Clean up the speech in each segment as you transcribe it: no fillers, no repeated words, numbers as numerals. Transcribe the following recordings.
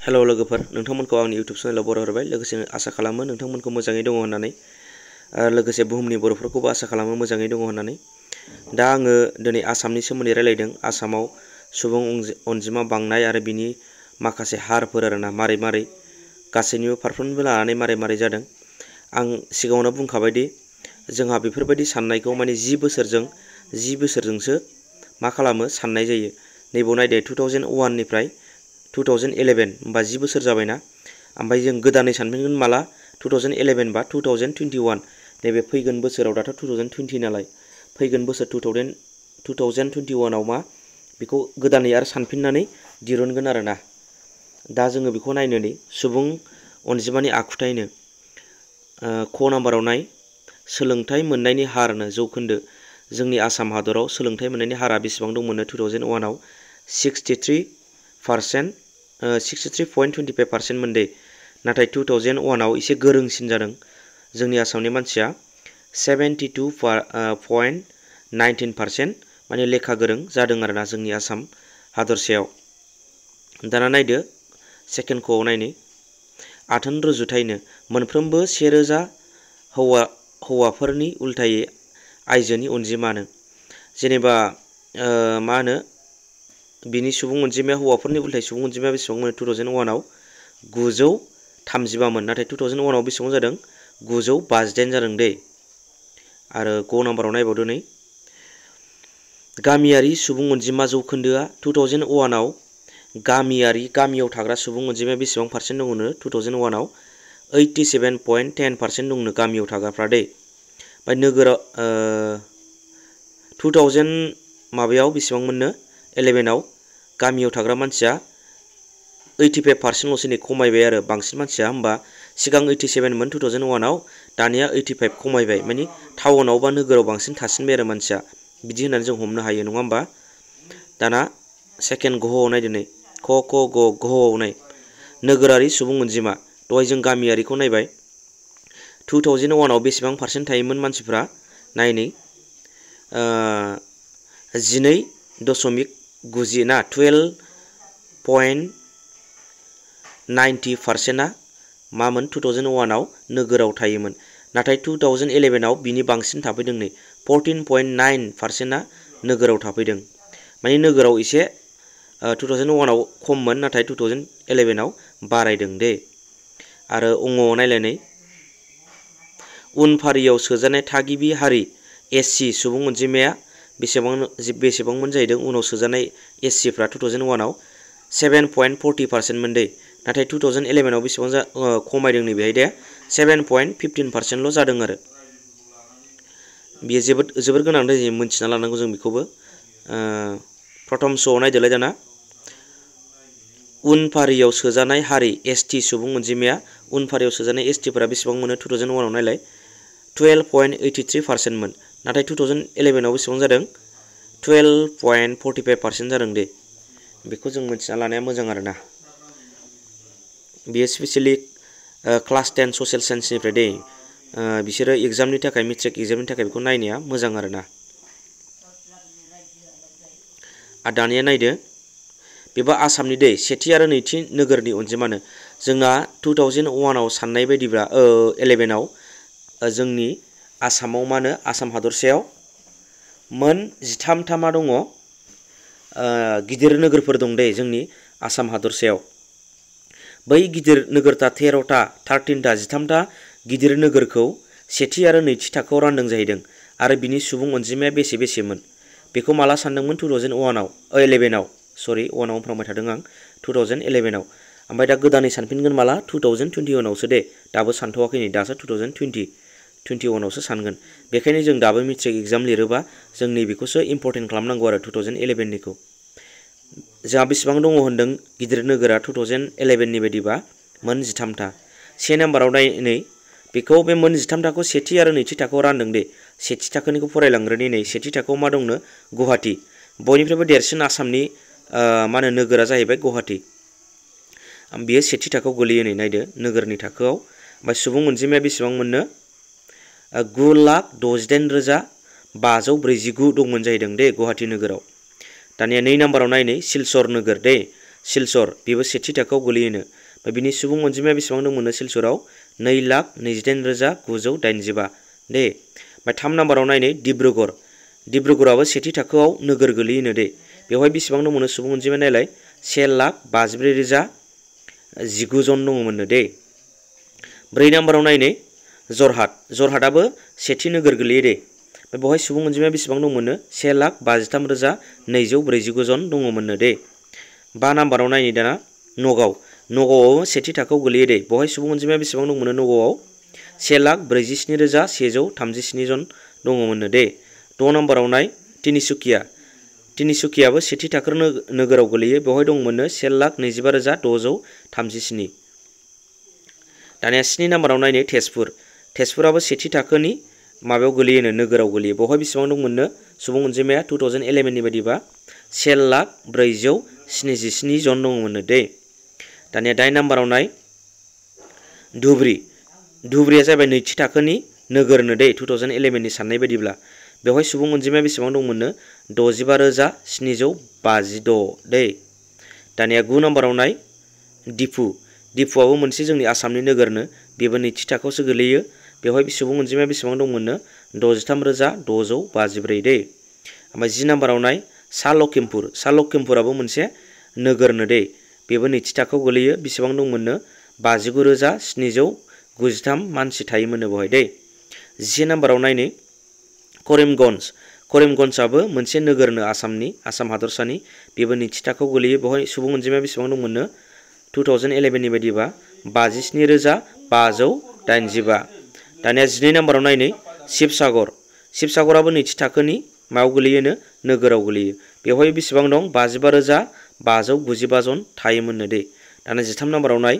Hello लोगोफोर नोंथांमोनखौ आंनि YouTube चेनेलाव बरायहरबाय लोगोसे आसा खालामो नोंथांमोनखौ मोजाङै दङ होननानै लोगोसे बुहुमनि बर'फोरखौबो आसा खालामो मोजाङै दङ होननानै दा आङो दिनै आसामनि सोमोन्दै रायलायदों आसामाव सुबुं अनजिमा बांनाय आरो बिनि माखासे हारफोर आरोना मारै मारै गासैनिबो फारफ्रोमबो लानानै मारै जादों आं सिगाङावनो बुंखाबाय दि जोंहा बेफोरबायदि साननायखौ माने 10 बोसोरजोंसो मा खालामो साननाय जायो नैबाव नायदो 2001 निफ्राय 2011 होमबा 10 बोसोर जाबायना ओमफ्राय जों गोदानै सानफिनगोन माला 2011 बा 2021 नैबे फैगोन बोसोराव दाथ' 2020 नालाय फैगोन बोसोर 2021 आव मा बेखौ गोदानै आरो सानफिननानै दिरुनगोन आरोना दा जोङो बेखौ नायनो नै सुबुं अनजिमानि आखुथायनो क नाम्बाराव नाय सोलोंथाइ मोननायनि हारनो जौखोन्दो जोंनि आसाम हादराव सोलोंथाइ मोननायनि हारा बेसेबां दंमोननो 2001 आव 63.25% मोनदे नाथाय 2001 आव एसे गोरोंसिन जादों जोंनि आसामनि मानसिया 72.19% माने लेखा गोरों जादों आरोना जोंनि आसाम हादरसायाव दाना नायदो सेकेन्ड ख'आव नायनि आथोन रुजुथायनो मोनफ्रोमबो 1000 हौवाफोरनि उल्थायै आइजोनि अनजिमानो जेनेबा मा होनो बिनि सुबुं अनजिमाया हौवाफोरनि उल्थायै सुबुं अनजिमाया बेसेबां मोनो 2001 आव 935 मोन नाथाय 2001 आव बेसेबां जादों 958 जादों दे आरो ग नाम्बाराव नायबावदो नै गामियारि सुबुं अनजिमा जौखोन्दोआ 2001 आव गामियाव थाग्रा सुबुं अनजिमाया बेसेबां पारसेन्ट दङनो 2001 आव 87.10% दंनो गामियाव थाग्राफ्रा दे ओमफ्राय नोगोराव 2000 माबायाव बेसेबां मोननो 11 आव गामियाव थाग्रा मानसिया 85% ल'सो नै खमायबाय आरो बांसिन मानसिया होमबा सिगां 87 मोन 2001 आव दानिया 85 खमायबाय माने टाउनाव बा नोगोराव बांसिन थासिनबाय आरो मानसिया बिदि होननानै जों हमनो हायो नङा होमबा दाना सेकेन्ड ग'आव नायदो नै ग'आव नाय नोगोरारि सुबुं अनजिमा दहाय जों गामियारिखौ नायबाय 2001 आव बेसेबां पारसेन्ट थायोमोन मानसिफ्रा नायनै 12.90 ना 12.90%आ मामोन 2001 आव नोगोराव थायोमोन नाथाय 2011 आव बिनि बांसिन थाफैदों नै 14.9%आ नोगोराव थाफैदों माने नोगोराव एसे 2001 आव खममोन नाथाय 2011 आव बारायदों दे आरो अंग'आव नायलायनै उनफारियाव सोजानाय थागिबि हारि एससि सुबुं अनजिमाया बेसेबांमोन जाहैदों उनाव सोजानाय एससिफ्रा 2001 आव 7.40% मोन दे नाथाय 2011 आव बेसेबां खमायदों नै बेहाय दे 7.15% ल' जादों आरो बेयो जोबोर गोनां दे मोनथिना लानांगौ जों बेखौबो प्रथम श'आव नायदोलाय दाना उनफारियाव सोजानाय हारि एसटि सुबुं अनजिमाया उनफारियाव सोजानाय एसटिफोरा बेसेबां मोनो 2001 आव नायलाय 12.83% मोन नाथाय 2011 आव बेसेबां जादों 12.45% जादों दे बेखौ जों मोनथिना लानाया मोजां आरोना बेयो स्पेसियेलि क्लास 10 ससियेल साइन्सनिफ्राय दे बिसोरो एग्जामनि थाखाय मेट्रिक एग्जामनि थाखाय बेखौ नायनाया मोजां आरोना आरो दानिया नायदो बेबा आसामनि दै सेथि आरो नैथि नोगोरनि अनजिमानो जोंना 2001 आव साननाय बायदिब्ला 11 आव जोंनि आसामाव मानो आसाम हादरसायाव मोन 13 मा दङ गिदिर नोगोरफोर दं दे जोंनि आसाम हादरसायाव बै गिदिर नोगोरता 13ता गिदिर नोगोरखौ सेथि आरो नैथि थाखोआव रानदों जाहैदों आरो बिनि सुबुं अनजिमाया बेसेमोन बेखौ माला सानदोंमोन 2001 आव 11 आव सरि 1 आव फोरमाय थादों आं 2011 आव ओमफ्राय दा गोदानै सानफिनगोन माला 2021 आवसो दे दाबो सानथ'वाखै नै दासो 2021 आवसो सानगोन बेखायनो जों दाबो मेट्रिक एग्जाम लिरोबा जों नैबेखौसो इम्पर्टेन्ट खालामनांगौ आरो 2011 निखौ जोंहा बेसेबां दङ होनदों गिदिर नोगोरा 2011 नि बायदिबा मोन 13ता से नाम्बाराव नै बेखौ बे मोन 13ताखौ सेथि आरो नैथि थाखोआव रानदों दे सेथि थाखोनिखौ फरायलांग्रोनि नै सेथि थाखोआव मा दंनो गुवाहाटी बयनिफ्रायबो देरसिन आसामनि मा होनो नोगोरा जाहैबाय गुवाहाटी बेयो सेथि थाखोआव गोलैयो नै नायदो नोगोरनि थाखोआव ओमफ्राय सुबुं अनजिमाया बेसेबां मोननो 9,68,549 दंमोन जाहैदों दे गुवाहाटी नोगोराव दानिया 2 नाम्बाराव नायनै सिलचर नोगोर दे सिलचर बेबो सेथि थाखोआव गोलैयोनो। ओमफ्राय बिनि सुबुं अनजिमाया बेसेबां दंमोननो सिलचराव 2,28,985 दे। ओमफ्राय 3 नाम्बाराव नायनो डिब्रुगड़आबो सेथि थाखोआव नोगोर गोलैयोनो दे। बेवहाय बेसेबां दंमोननो सुबुं अनजिमाया नायलाय 1,54,019 जन दङमोननो दे। 4 नाम्बाराव नायनो जरहाटआबो सेथि नोगोर गोलैयो दे। ओमफ्राय बेवहाय सुबुं अनजिमाया बेसेबां दंमोननो 1,53,249 जन दङमोननो दे। 5 नाम्बाराव नायनो दाना नगावआबो सेथि थाखोआव गोलैयो दे। बेवहाय सुबुं अनजिमाया बेसेबां दंमोननो नगावआव 1,47,137 जन दङमोननो दे। 6 नाम्बाराव नाय तिनिसुकियाबो सेथि थाखो नोगोराव गोलैयो। बेवहाय दंमोननो 1,25,637। दानिया 7 नाम्बाराव नायनो तेजपुराबो सेथि थाखोनि माबायाव गोलैयोनो नोगोराव गोलैयो। बेवहाय बेसेबां दंमोननो सुबुं अनजिमाया 2011 नि बायदिबा 1,04,77 जन दङमोननो दे। दानिया 8 नाम्बाराव नाय धुबुरीया जाबाय नैथि थाखोनि नोगोरनो दे 2011 नि साननाय बायदिब्ला। बेवहाय सुबुं अनजिमाया बेसेबां दंमोननो 65,756 दे। दानिया 9 नाम्बाराव नाय दिफुआबो मोनसे जोंनि आसामनि नोगोरनो, बेबो नैथि थाखोआवसो गोलैयो। बेवहाय सुबुं अनजिमाया बेसेबां दंमोननो 63,654 दे। ओमफ्राय 10 नाम्बाराव नाय सा लखिमपुराबो मोनसे नोगोरनो दे, बेबो नैथि थाखोआव गोलैयो। बेसेबां दंमोननो 59,793 मानसि थायोमोननो बेवहाय दे। 11 नाम्बाराव नायनो करिमगन्जआबो मोनसे नोगोरनो आसाम हादरसानि, बेबो नैथि थाखोआव गोलैयो। बेवहाय सुबुं अनजिमाया बेसेबां दंमोननो 2011 नि बायदिबा 57,585। दानिया 12 नाम्बाराव नायनो शिबसागराबो नैथि थाखोनि मायाव गोलैयोनो नोगोराव गोलैयो। बेवहाय बेसेबां दं 55,595 जन थायोमोननो दे। दानिया 13 नाम्बाराव नाय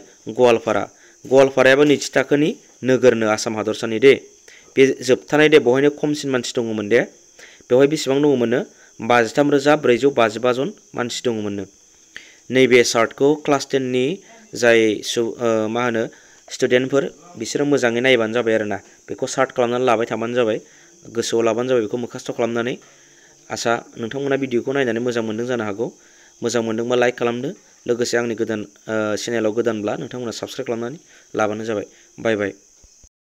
गवालपारायाबो नैथि थाखोनि नोगोरनो आसाम हादरसानि दे। बे जोबथानाय दे, बेवहायनो खमसिन मानसि दङमोन दे। बेवहाय बेसेबां दङमोननो 53,455 जन मानसि दङमोननो। नैबे चार्टखौ क्लास 10 नि जाय स्टुडेन्टफोर बिसोरो मोजाङै नायबानो जाबाय आरोना। बेखौ चार्ट खालामनानै लाबाय थाबानो जाबाय, गोसोआव लाबानो जाबाय बेखौ मोखास्थ' खालामनानै। आसा नोंथांमोना भिडिअखौ नायनानै मोजां मोन्दों जानो हागौ। मोजां मोन्दोंबा लाइक खालामदो, लोगोसे आंनि चेनेलाव गोदानब्ला नोंथांमोना साबस्क्राइब खालामनानै लाबानो जाबाय। बाय बाय।